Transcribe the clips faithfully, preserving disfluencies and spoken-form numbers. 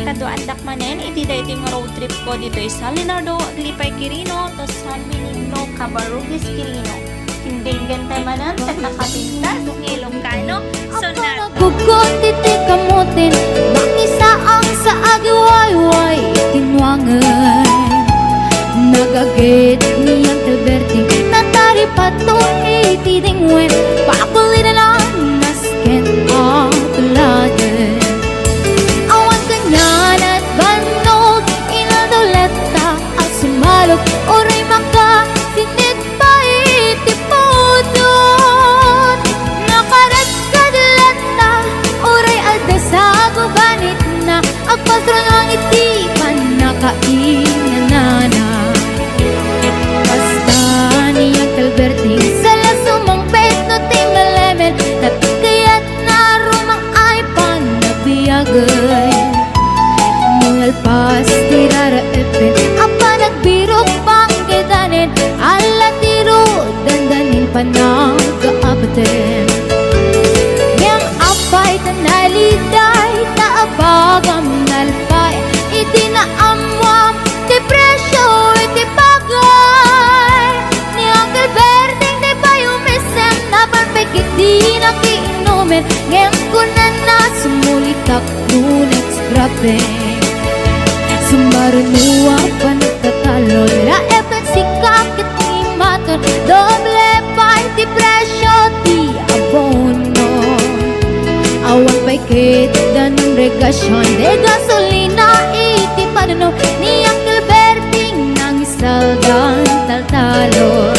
Kaduaandak manen iti daytoy nga road trip ko ditoy San Leonardo, Aglipay, Quirino, to San Benigno, Cabarrogues, Quirino. Ken denggen tayo manen, ta nakapintas nga Ilocano. So, na- Gugot iti kamoten, mangisaang sa agiwayway iti nuangen. Nagagid ni Uncle Berting, nataripato iti dingwen, pakulidan a nasken a tuladen. Awan kaniana bannog, inaldaw latta a sumalog, uray makasinit pay ti pudno. Nakaredkad latta, uray adda sa gubanitna, agpasrunong iti pannakainanana. Kasta ni Uncle Berting, sala sumangpet no ti malemed, natikayat na rumang ay panabiagen. Nalpas ti raraepen a panagbirok panggedanen, ala ti ru dandanin panagkaabaten. Ngem apay ta naliday ta abagam nalpay iti naammuam ti presio iti bagay. Ni Uncle Berting ti pay umisen, napan pay ket di nakiinumen, ngem kunana sumulitak no next grabe. Sumaruno a panagtatalon, raep ken sika ket imaton, doble pay ti presio ti abono. Awan pay ket danum regasion, de gasolina iti panuno, ni Uncle Berting nang saldan taltalon.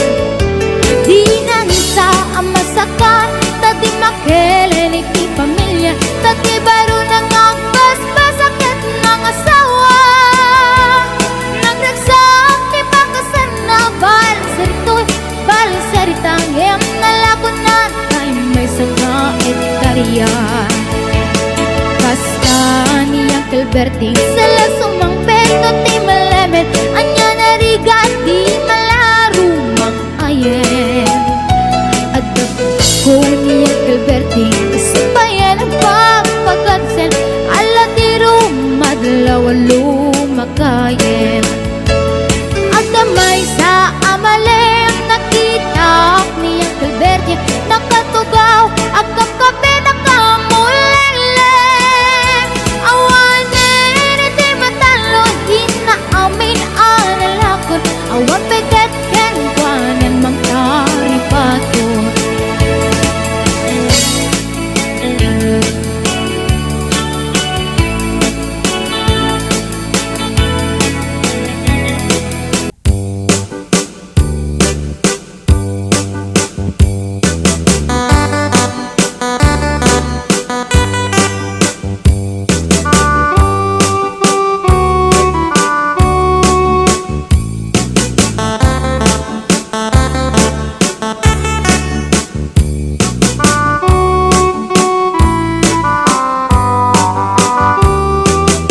Di nangisa a masakan, ta di makelen iti pamilia, ta ti barona nga agbasbasa ket nangasawa. Nagragsak ti pakasanna, balsaritoy, balsarita, ngem nalakonan tay maysa nga ektaria. Kasta ni Uncle Berting, sala sumangpet no ti malemed, ania narigat ti malarumang ayen. Adda ko ni Uncle Berting, isu pay a nagpapagabsent, ala ti rumadlaw a lumakayen. Adda maysa a malem, nakitak ni Uncle Berting, nakatugaw, agkapkape, nakamulenglen. Awanen iti matalon, inna amin a nalakon, awan pay ket kenkuanan mangtaripaton.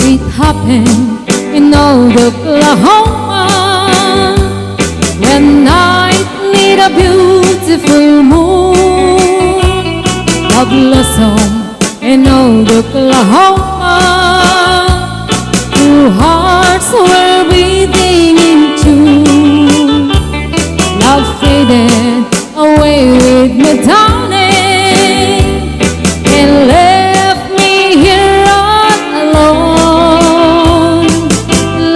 It happened in old Oklahoma, when night lit a beautiful moon. Love blossom in old Oklahoma, two hearts were beating in tune. Love faded away with me, darling, and left me here all alone.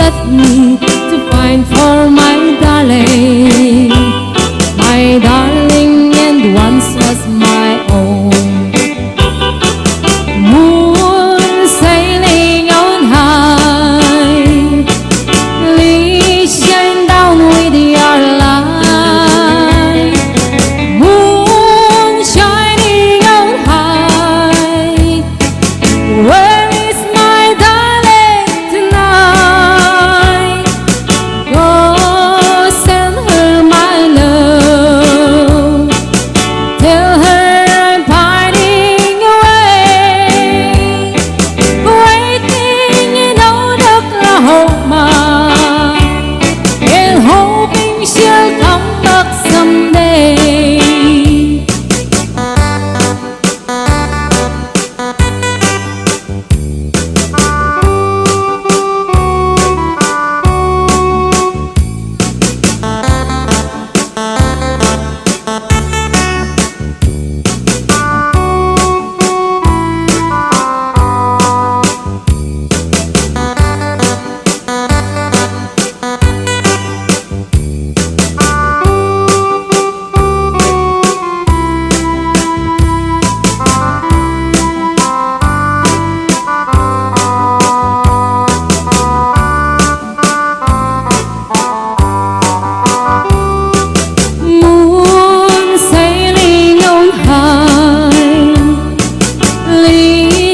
Left me to find for my darling, my darling, and once was my own. Moon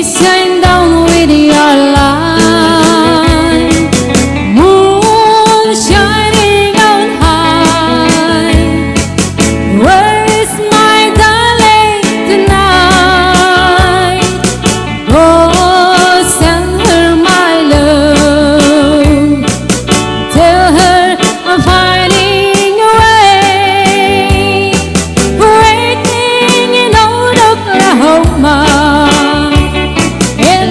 Shine down with your light. Moon shining on high. Where is my darling tonight? Oh, send her my love. Tell her I'm finding a way. Waiting in Oklahoma. In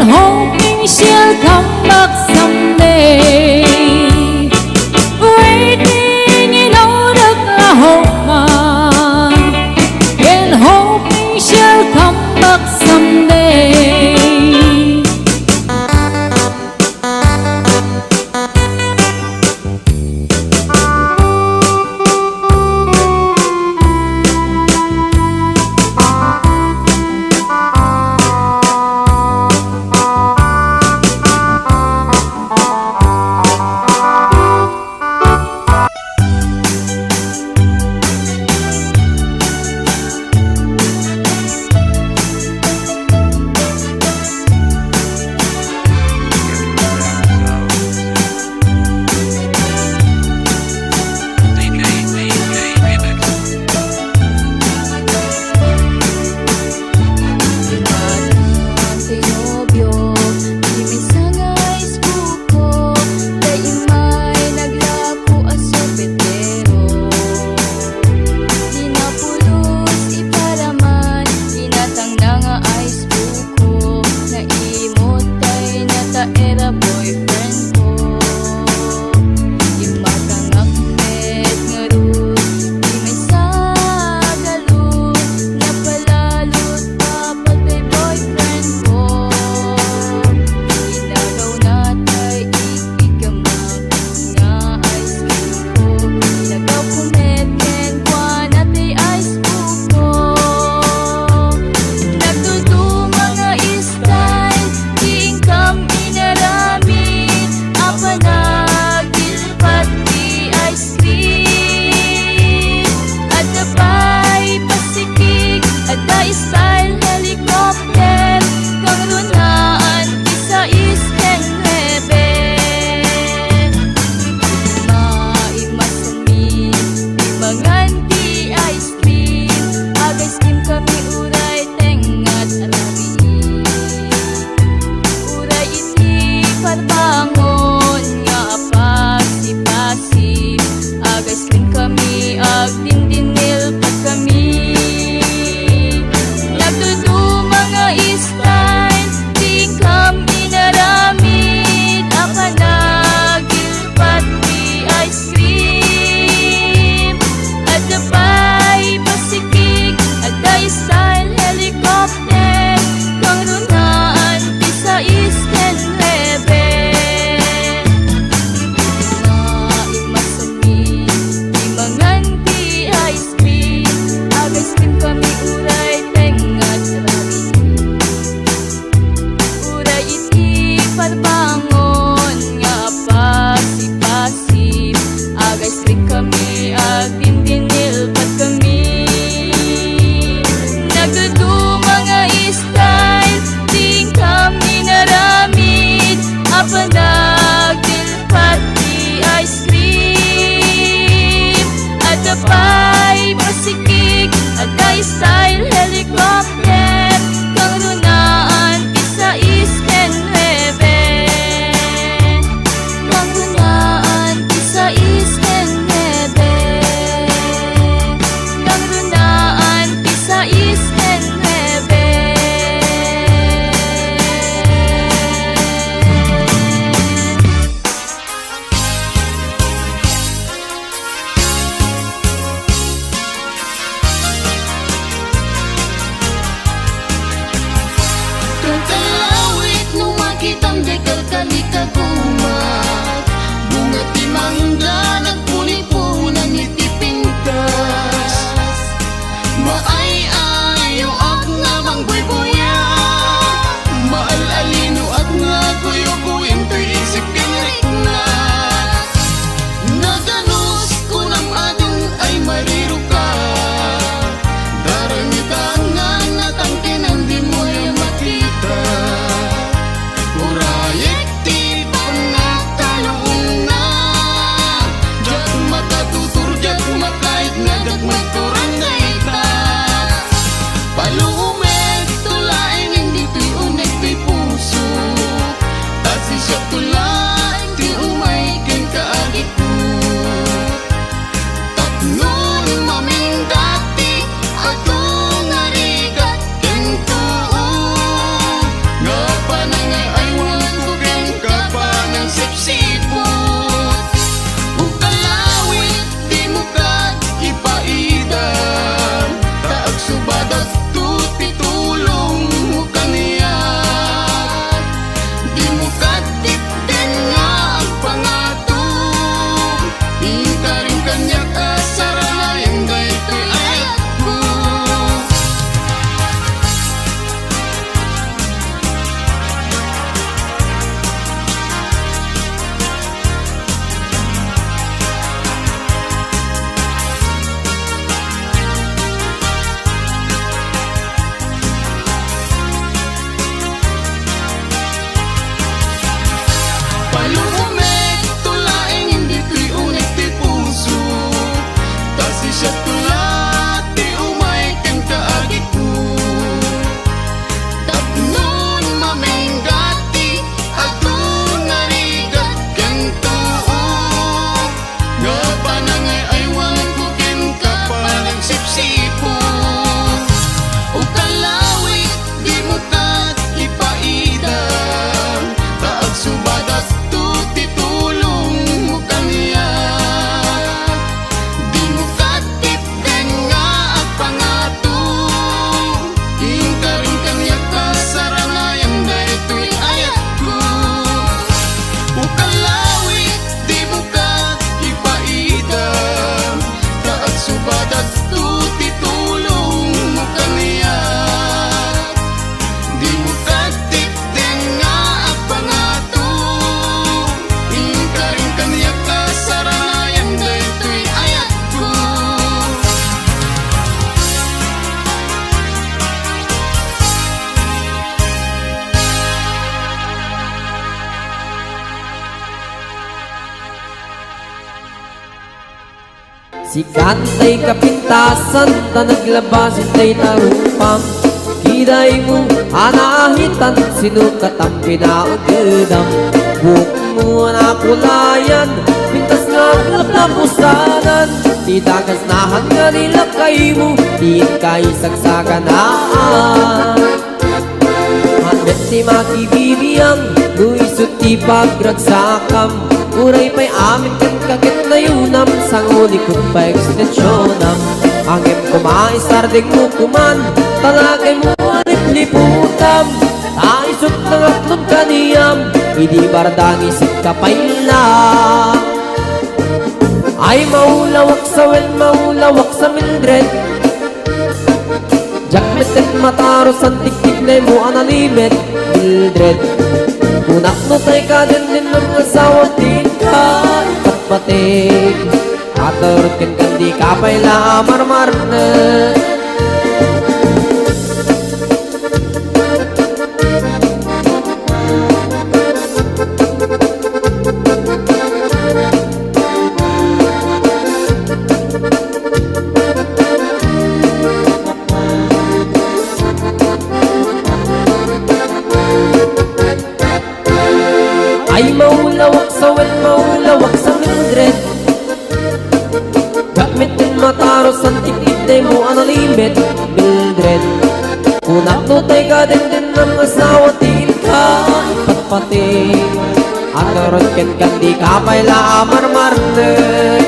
Sikan tay kapintasan ta naglabas itay tarupam. Kidaymo a naahitan, sino katam pinaagedam? Buokmo a nakulayan, pintas nga aglaplapusanan. Ti dagasnahan nga nilakaymo, diin ka isagsaganaan. Amin ti makibibiang, no isu ti pagragsakam. Uray pay amin ken kaket nayunam, sangulikut pay ekstensionam. Ngem koma isardengmo koman, talagaymo a lipliputam. Ta isut nangatlon kaniam, idi bardang isut ka pay la. Ay, maulawak sa wen, maulawak sa Mildred. Diak metten matarusan ti kidnaymo a nalimed, Mildred. Kunak no tay kadendennam nga asawa ti inka ipatpatik. Aturot kenka, dika pay la a marmarnek. Ay, maulawak sa wen, maulawak sa Mildred. Diak metten matarusan ti kidnaymo a nalimed, Mildred. Kunak no tay kadendennam nga asawa ti inka ipatpatik. Aturot kenka, dika pay la a marmarnek.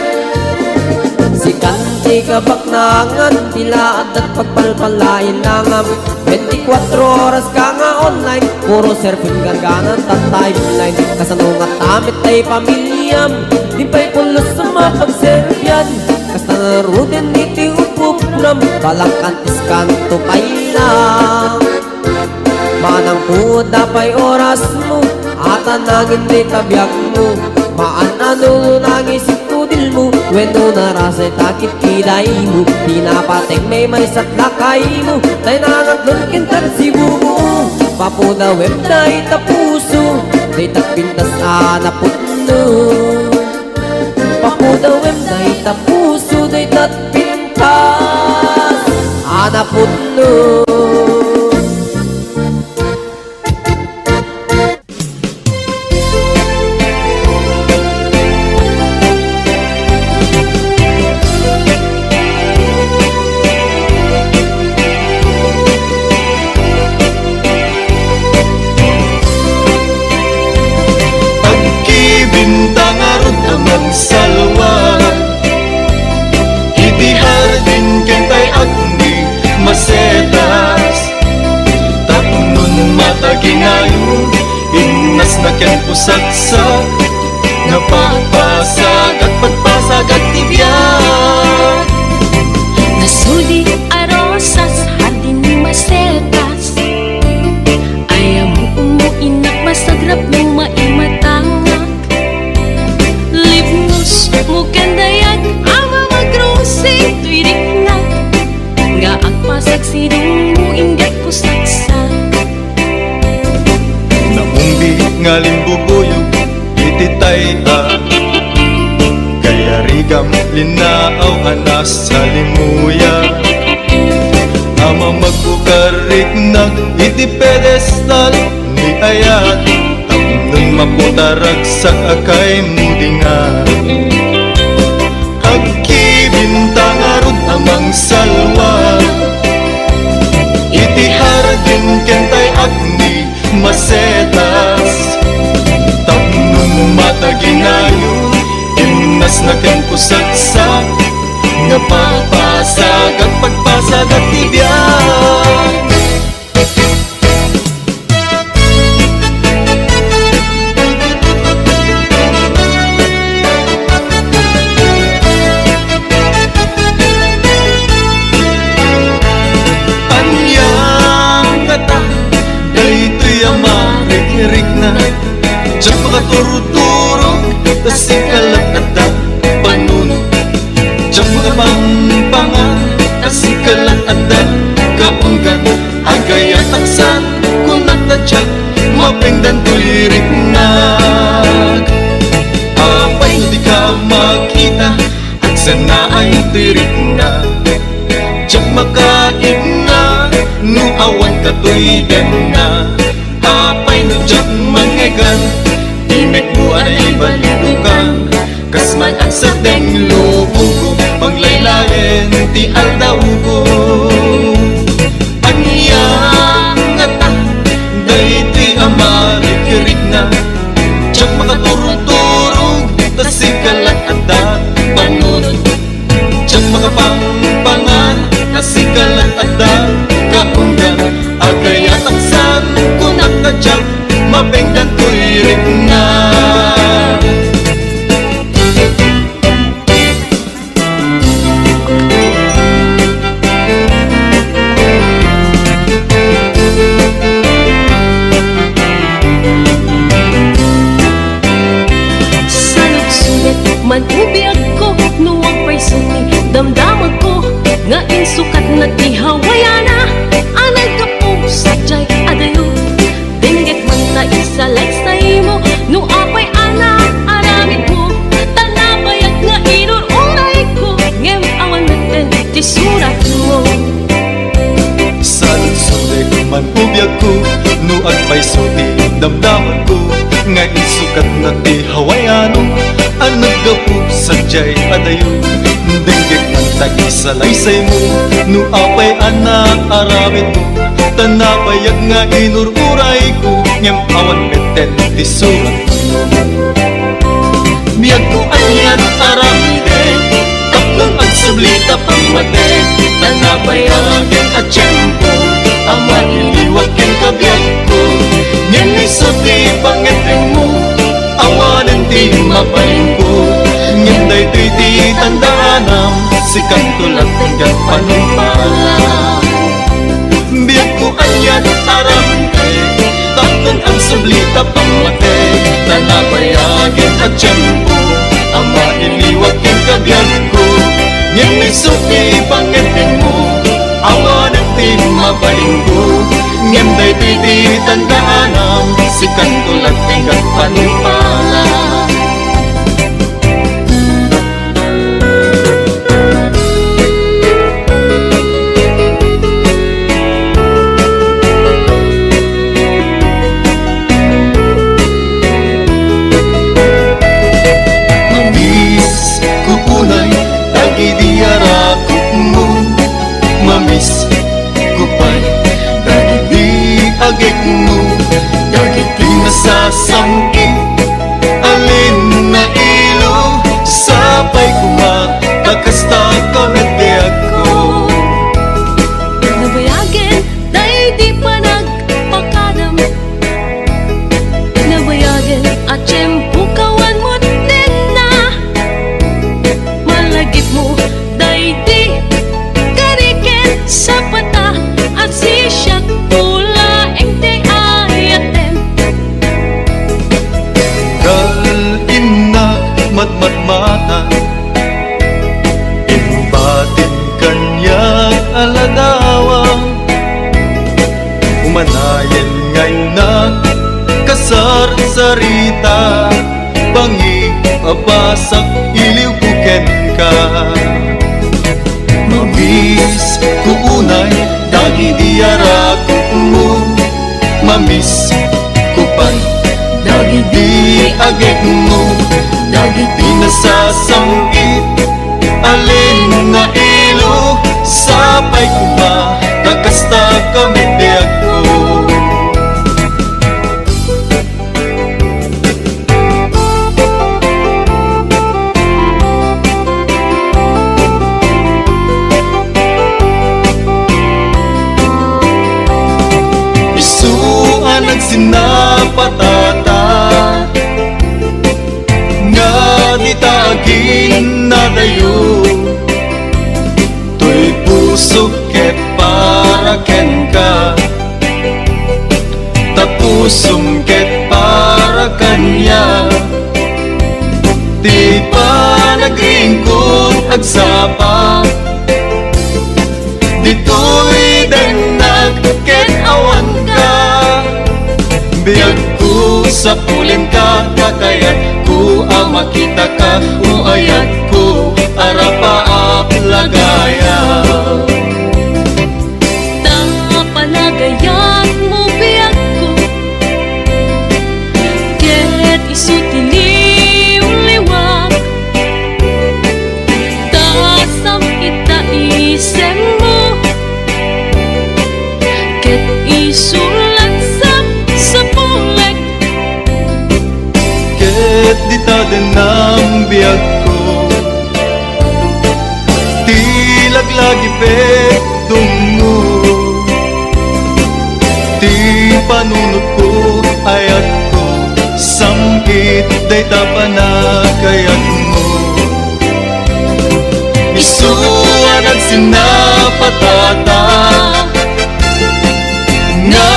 Sikan ti kabaknangan, ti la adda pagpalpalainangam. Bentikuatro oras ka nga online, puro surfing garganan ta timeline. Kasano ngata met tay pamiliam? Di pay pulos a mapagserbian. Kasta ngaruden iti upupuram, balang kantis kanto pay la. Manang pudda pay orasmo, ata nangin dayta biagmo. Maan-ano no nangis Kudilmo, wenno narasay ta kitkidaymo, ti napateg maymaysa ti lakaymo, tay nangatlon ken tagsibumo. Papudawem dayta puso, dayta pintas a napudno. Papudawem dayta puso, dayta pintas a napudno. Agkibinta ngarud a magsalwa iti hardin ken tay agni masetas. Tapno mataginayo, innasna ken pusaksak, nga pagpasagak, pagpasagak ti biag. Nasudi a rosas, hardin ni masetas. Ay, ammo, ammo, innak, masagrap no maimatangak. Libnos mo ken dayag a mamagrosing toy riknak, nga agpasagsidongmo inggad pusaksak. Namungdi nga limbubuyog iti tay-a, kayarigam linnaaw a nasalimuya. A mamagbuka riknak iti pedestal ni ayat, tapno maputaragsak a kaymudingan. Agkibinta ngarud a mangsalwa iti hardin ken tay agni masetas. Tapno mataginayo, innasna ken pusaksak, nga pagpasagak, pagpasagak ti biag. Ania ngata daytoy a marikriknak? Diak makaturturog ta sika la adda panunot. Diak makapangpangan ta sika la adda kaunggan. Agayatak san, kunak ta diak mapengdan toy riknak. Apay no dika makita, agsanaay Datoy denna, apay no diak mangngegak, ti mekmo a naibalidokan. Kas man agsardeng lubongko, manglaylayen ti aldawko. Ania ngata daytoy a marikirikna? Diak makaturturog, ta sika laeng adda panunot. Diak makapangpangan, ta sika laeng adda kaunggan. Agayatak saan, kunak ta diak mapengdan toy rikna. Saludsodek man o biagko, no agpayso ti damdamagko, nga insukatna ti hawayana a naggapu sadiay a dayo. Denggek man ta isalaysaymo, no apay a naaramidmo, ta nabayag nga inur-urayko, ngem awan metten ti suratmo. Saludsodek man o biagko, no agpayso ti damdamagko, nga insukatna ti hawayano a naggapu sadiay a dayo. Denggek man ta isalaysaymo, no apay a naaramidmo, ta nabayag nga inur-urayko, ngem awan metten ti suratmo. Biagko anian aramidek, tapno agsubli ta pammatek, ta nabayagen a tiempo a mailiwag kenka, biagko. Ngem isu ti pangngepenmo, awanen ti mabalinko. Ngem daytoy ti tandaanam, sikanto laeng ti agpanumpala. Biagko anian aramidek, tapno agsubli ta pammatek, ta nabayagen a tiempo a mailiwag kenka, biagko. Ngem isu ti pangngepenmo, awanen ti mabalinko. Ngem daytoy ti tandaanam, sikanto laeng ti agpanumpala. Mamisko unay dagidi arakupmo, mamisko pay dagidi agekmo, dagiti nasasam-it a linnailo, sapay koma ta kasta ka met, biagko. Nabayagen daydi panagpakadam, nabayagen a tiempo ka awan met denna. Malagipmo daydi kari ken sapata, a siak laeng ti ayatem. Gal-imnak matmatmatan, imbatin kaniak a ladawa. Umanayen nga innak kasarsarita, pangipabasak iliwko kenka. Mamisko unay dagidi arakupmo, mamisko pay dagidi agekmo, dagiti nasasam-it a linnailo, sapay koma ta kasta ka met, biagko. Isu a nagsinnapatata nga dita aginnadayo, toy pusok ket para kenka. Ta pusom ket para kaniak ti panagringkod agsapa. Ditoy dennak ket awanka, biagko, sapulenka, ta kayatko a makitaka, o ayatko a rapaap lagaya. Ta panagayam Denam biagko, ti laglagipek dungngo, ti panunotko, ayatko, sam-it dayta panagayatmo. Isu a nagsinnapatata, nga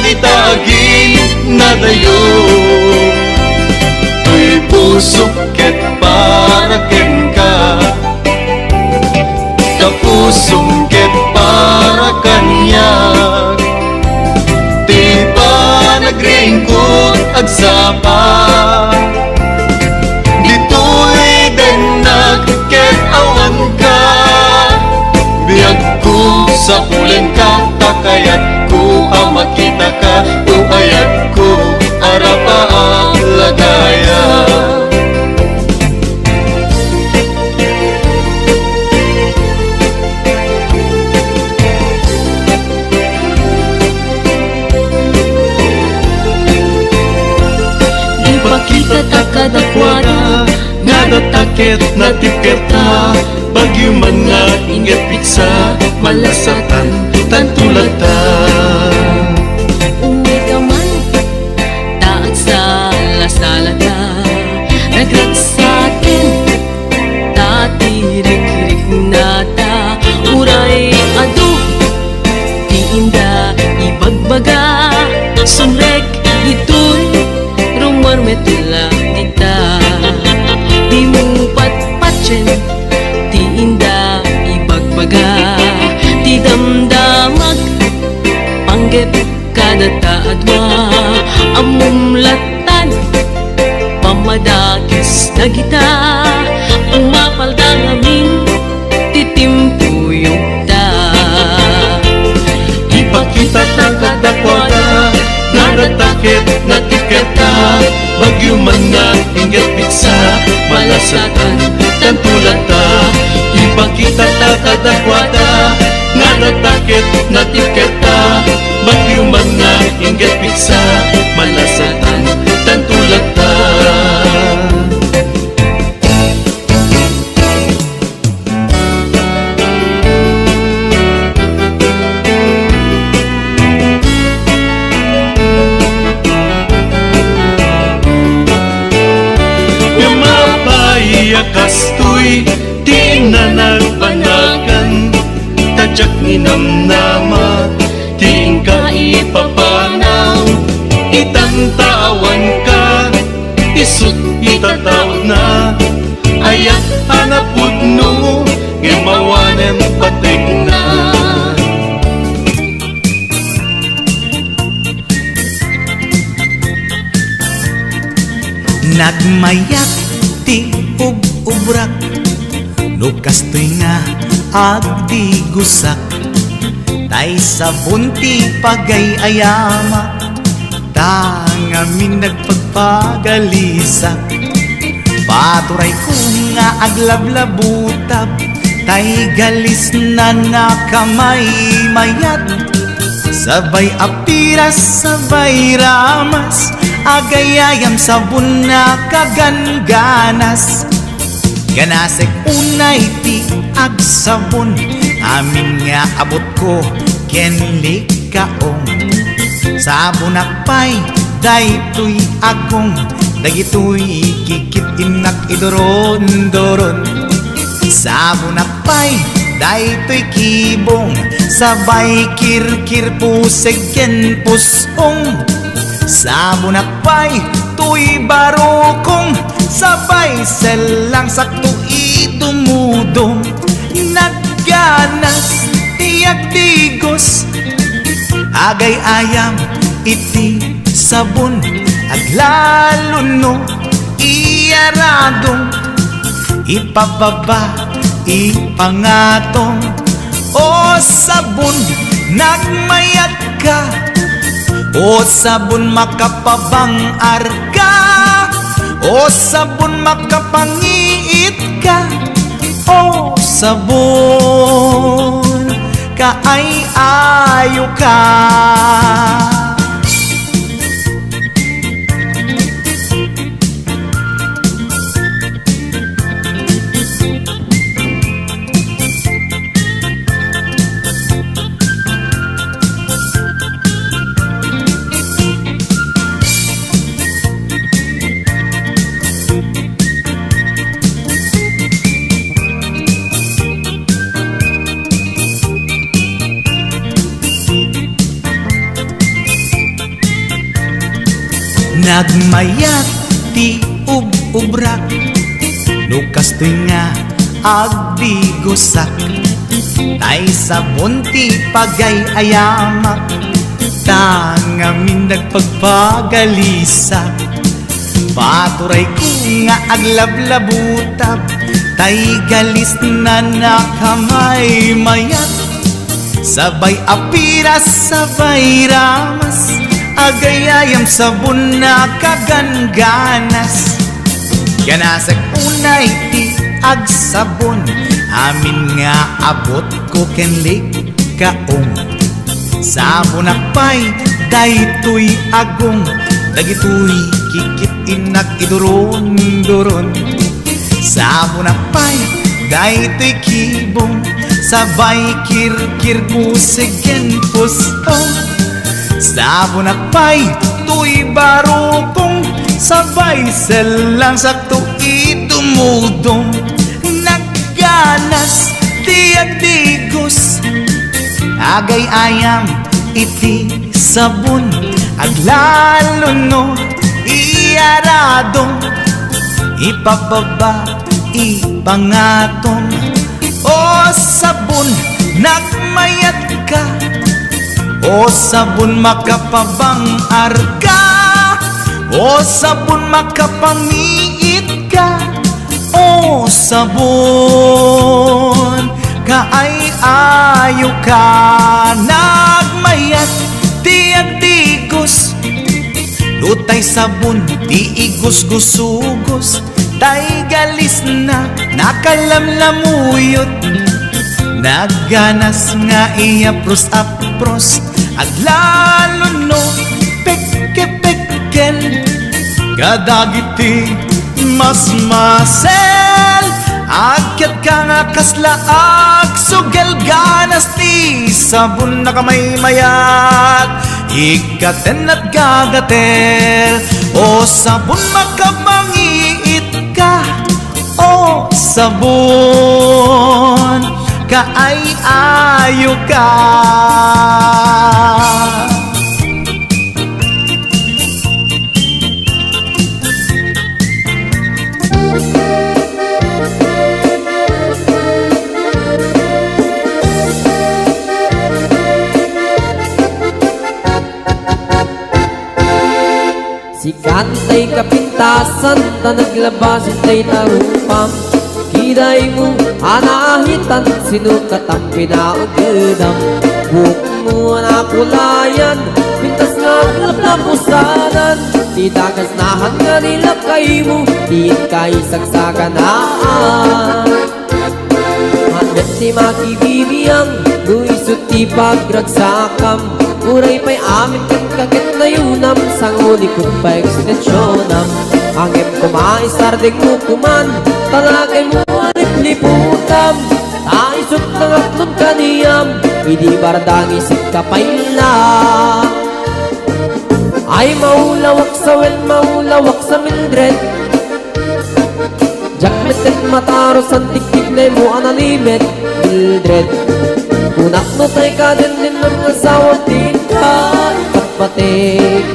dita aginnadayo. Toy pusok ket para kenka, ta pusom ket para kaniak. Ti panagriingko agsapa, ditoy dennak ket awanka. Biagko, sapulenka, ta kayatko a makitaka, o ayatko, arap a lagaya. Ipakitata kadakuada nga adda ta ket natipkerta, bagyo man nga inggep pigsa, malasatan tanto latta. Umayka man, ta agsalasalata, nagragsaken, ta ti rikriknata, uray adu ti inda ibagbaga. Sumrek ditoy, rummuar met la dita. Dimo patpatien ti inda ibagbaga. Ti damdamak, panggep kadata a dua. Ammom lattan, pammadakes dagita, umapalda ngamin ti timpuyogta. Ipakitata kadakuada nga adda ta ket natipkerta, bagyo man nga inggep pigsa, malasatan tanto latta. Ipakitata kadakuada nga adda ta ket natipkerta, bagyo man nga inggep pigsa, malasatan tanto latta. Ngem apay a kastoy ti nanagpanagan, ta diak ninamnama ti inka ipapanaw. Itan ta awanka, isut' itataudna. Ayat a napudno, ngem awanen pategna. Nagmayat ti ub-ubrak, no kastoy nga agdigosak, tay sabon ti pagay-ayamak, ta ngamin nagpagpagalisak. Paturayko nga aglablabutab, tay galisnan a kamay mayat. Sabay a piras, sabay ramas, agayayam sabon a kagangganas. Ganasek unay ti agsabon, amin nga abutko ken likaong. Sabonak pay daytoy agong, dagitoy kikit-innak iduron-duron. Sabonak pay daytoy kibong, sabay kirkir, puseg ken pusong. Sabonak pay toy barukong, sabay sellang sakto idumudum. Nagganas ti agdigos, agay-ayam iti sabon, aglalo no iyaradong, ipababa, ipangatong. O sabon, nagmayatka. O sabon, makapabang-arka. O sabon, makapangiitka. O sabon, kaay-ayoka. Nagmayat ti ub-ubrak, no kastoy nga agdigosak. Tay sabon ti pagay-ayamak, ta ngamin nagpagpagalisak. Paturayko nga aglablabutab, tay galisna nakamaymayat. Sabay apiras, sabay ramas, agayayam sabon nakagangganas. Ganasek unay ti agsabon, amin nga abutko ken likaom. Sabonak pay daytoy agong, dagitoy kikit-innak iduron-duron. Sabonak pay daytoy kibong, sabay kirkir kusig ken puspong. Sabonak pay toy barukong, sabay sellang sakto idumudong. Nagganas ti agdigos, agay-ayam iti sabon, aglalo no iarado, ipababa, ipangatom. O sabon, nagmayatka. O sabon, makapabang-arka. O sabon, makapamiitka. O sabon, kaay-ayoka. Nagmayat ti agdigos. No tay sabon ti igusgusugos, tay galisna nakalamlamuyot. Nagganas nga iyapros-apros, aglalo no pekkel-pekkel. Kadagiti masmasel, agyatka nga kasla agsugel. Ganas ti sabon nakamaymayat, ikkaten at gagatel. O sabon, makapangiit ka. O sabon, kaay-ayo ka. Sikan tay kapintasan, ta naglabas tay tarupam. Kidaymo a naahitan, sino katam pinaugedam? Buokmo a nakulayan, pintas nga aglaplapusanan. Ti dagas nahan nga nilakaymo, diin ka isagsaganaan. Ania ti makibibiang no isu ti pagragsakam? Uray pay amin ken kaket nayunam, sangulikut pay ekstensionam. Ngem koma, isardengmo koman, talagaymo a lipliputam. Ta isut nangatlon kaniam, idi bardangisek ka pay la. Ay, maulawak sa wen, maulawak sa Mildred. Diak metten matarusan ti kidneymo a nalimed, Mildred. Kunak no tay ka dindinam nga asawa, diin ka ipatpatik.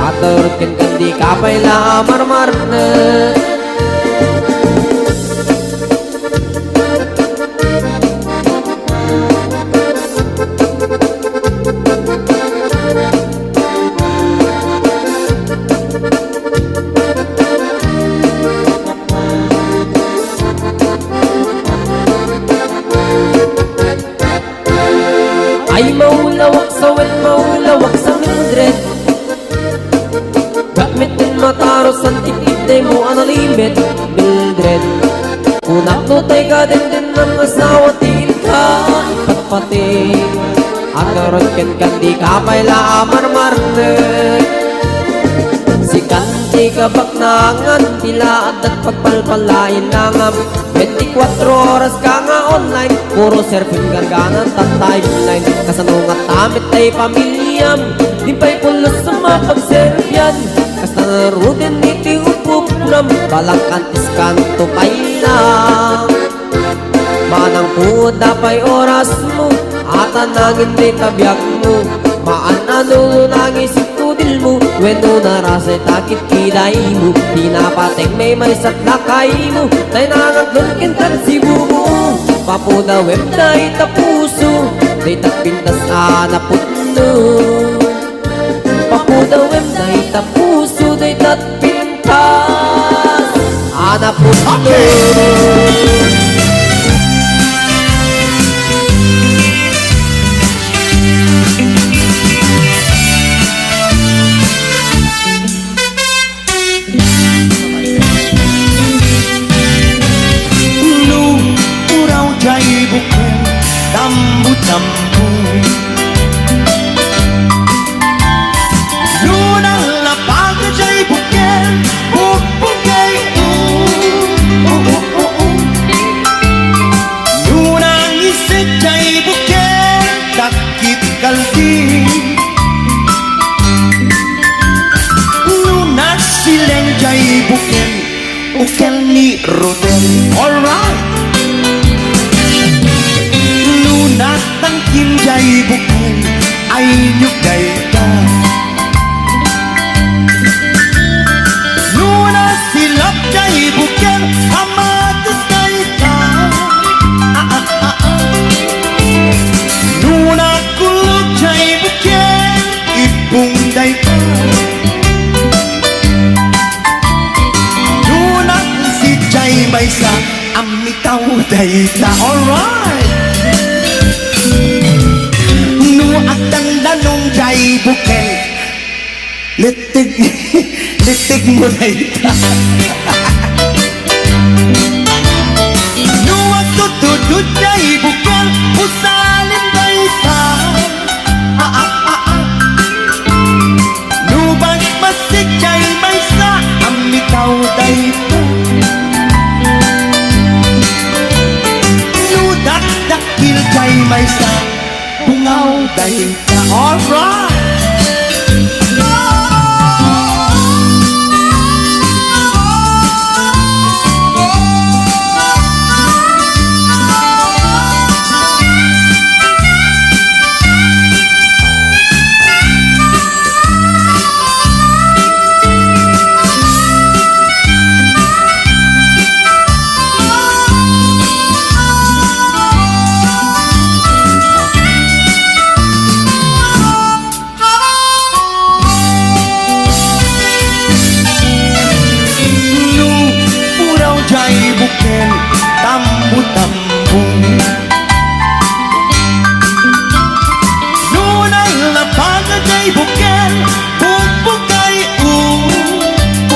Aturot kenka, dika pay la a marmarnek. Ay, maulawak sa wen, maulawak sa Mildred. Diak metten matarusan ti kidneymo a nalimed, Mildred. Kunak no tay ka dindinam nga asawa, diin ka ipatpatik. Aturot kenka, dika pay la a marmarnek. Sikan ti kabaknangan, ti la adda pagpalpalainangam. Bentikuatro oras ka nga online, puro cellphone gargana ta timeline. Kasano ngata met tay pamiliam, di pay pulos a mapagserbian? Kasta ngaruden iti upupnam, balang kantis kanto pay lang. Manang puot da pay orasmo, atan nangin dayta biagmo. Maan-ano nangis ito di mo, wenno narasay ta kitkidaymo, ti napateg maymaysa ti lakaymo, tay nangatlon ken tagsibugmo. Papudawem dayta puso, dayta pintas a napudno. Papudawem dayta puso, dayta pintas a napudno. Okay. No puraw jay bukel, tambutambu. No nalapag jay bukel, bukbukay, uh, uh, uh, uh, uh. No nangiset jay bukel, dakit kaldi. No nagsileng jay bukel, ukel ni Rodel. Alright. No natangkim jay bukel, ay nyo dayta. No nasilap jay bukel, amatis dayta. Ah, ah, ah, ah. No nakulog jay bukel, ipong dayta. No nagsit jay maysa, ammitaw dayta. Alright. No agdandanom jay bukel, leteg, leteg mo dayta. No agtutudod jay bukel, usalin dayta. Ah, ah, ah, ah. No basbassit jay maysa, ammitaw dayta. No dakdakkel jay maysa, bungaw dayta. Alright! No puraw jay bukel, tambutambu. No nalapag jay bukel, bukbukay, uh,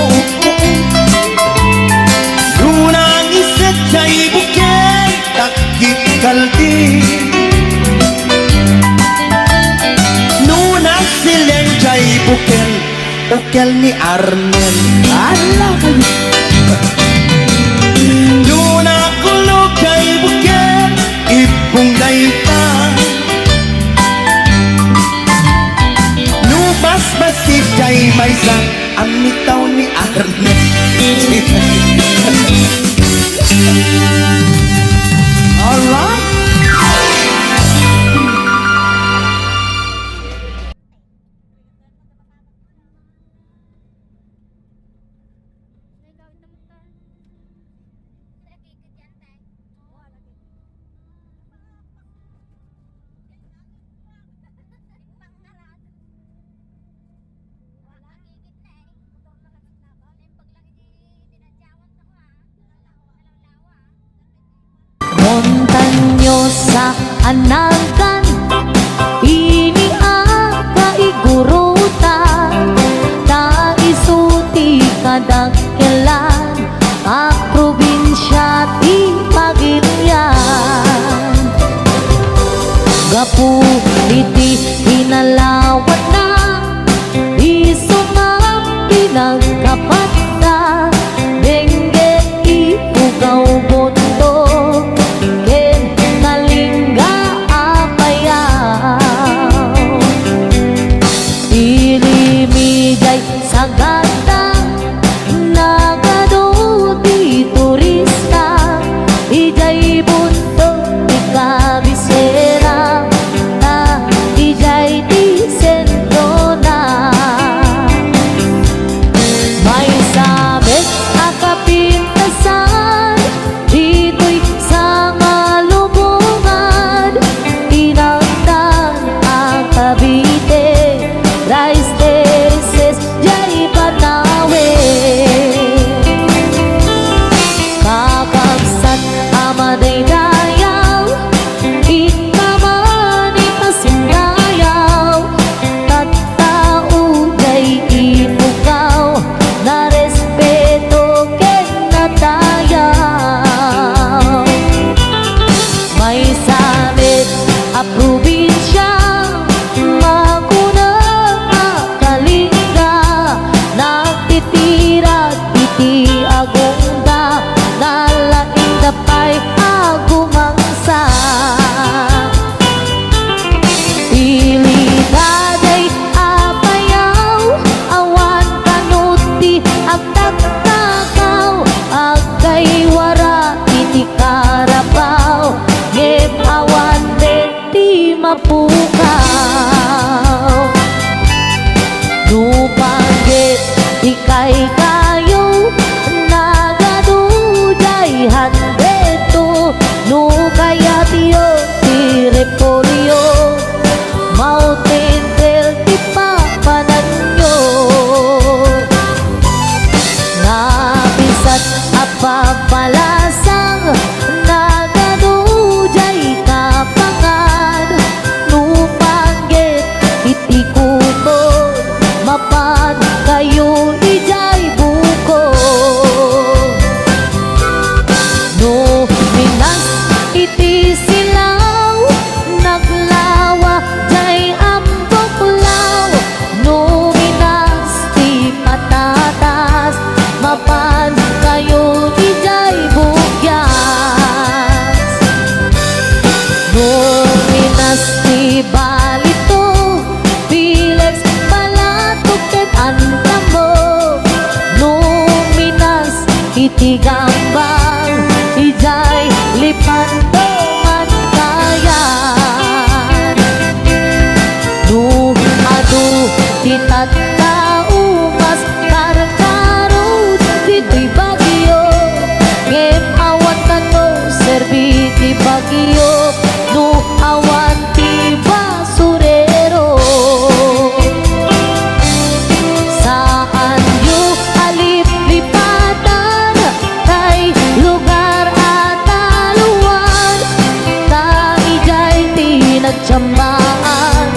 uh, uh, uh. No nangiset jay bukel, dakit kaldi. No nagsileng jay bukel, ukel ni Arnel. Ala! No nakulog jay bukel, ipong dayta. No basbassit jay maysa, ammitaw ni Arnel. Alright. Montañosa a nagan, ini a kaigurutan, ta isu ti kadakkelan a probinsia ti Pagilian. Gapu iti kinalawanna, isu nga pinagkapatda, dengue, ipugaw, botto, ken nalingga a bayaw. Ti limi jay sagatda, nagadu ti turista, idiay bundok ti kabisera, ta idiay ti sentrona. Nagtirak iti agongda, nalaingda pay a gumangsa. Pilida diay a bayaw, awan kano ti agtaktakaw, aggaywara iti karabaw, ngem awan met ti mapukaw. No panggep ti kaykayo, nagadu diay handetto. No kayatyo ti repolyo, Mountain Dew ti papananyo. Nabisan a papalasang, nagadu diay kapangan. No panggep iti kuko, mapan kayo idiay buko. No minas iti silaw, naglawa diay ambuklaw. No minas ti patatas, mapan kayo idiay bugyas. No minas ti balito, Pilex, balatok ket antamo. No minas iti gambang, idiay lipanto man kayan. No adu ti tattaumas, karkarod ditoy bagyo, ngem awan kano serbi ti bagyo no awan ti basurero. Saanyo a liplipatan tay lugar a taluan, ta idiay ti nagtiammaan,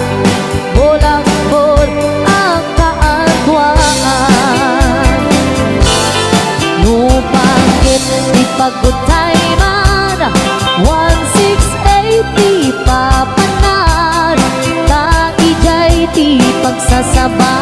bulakbol a kaaduan. No panggep ti pagutayman, one six eight ti papanan, ta idiay ti pagsasaba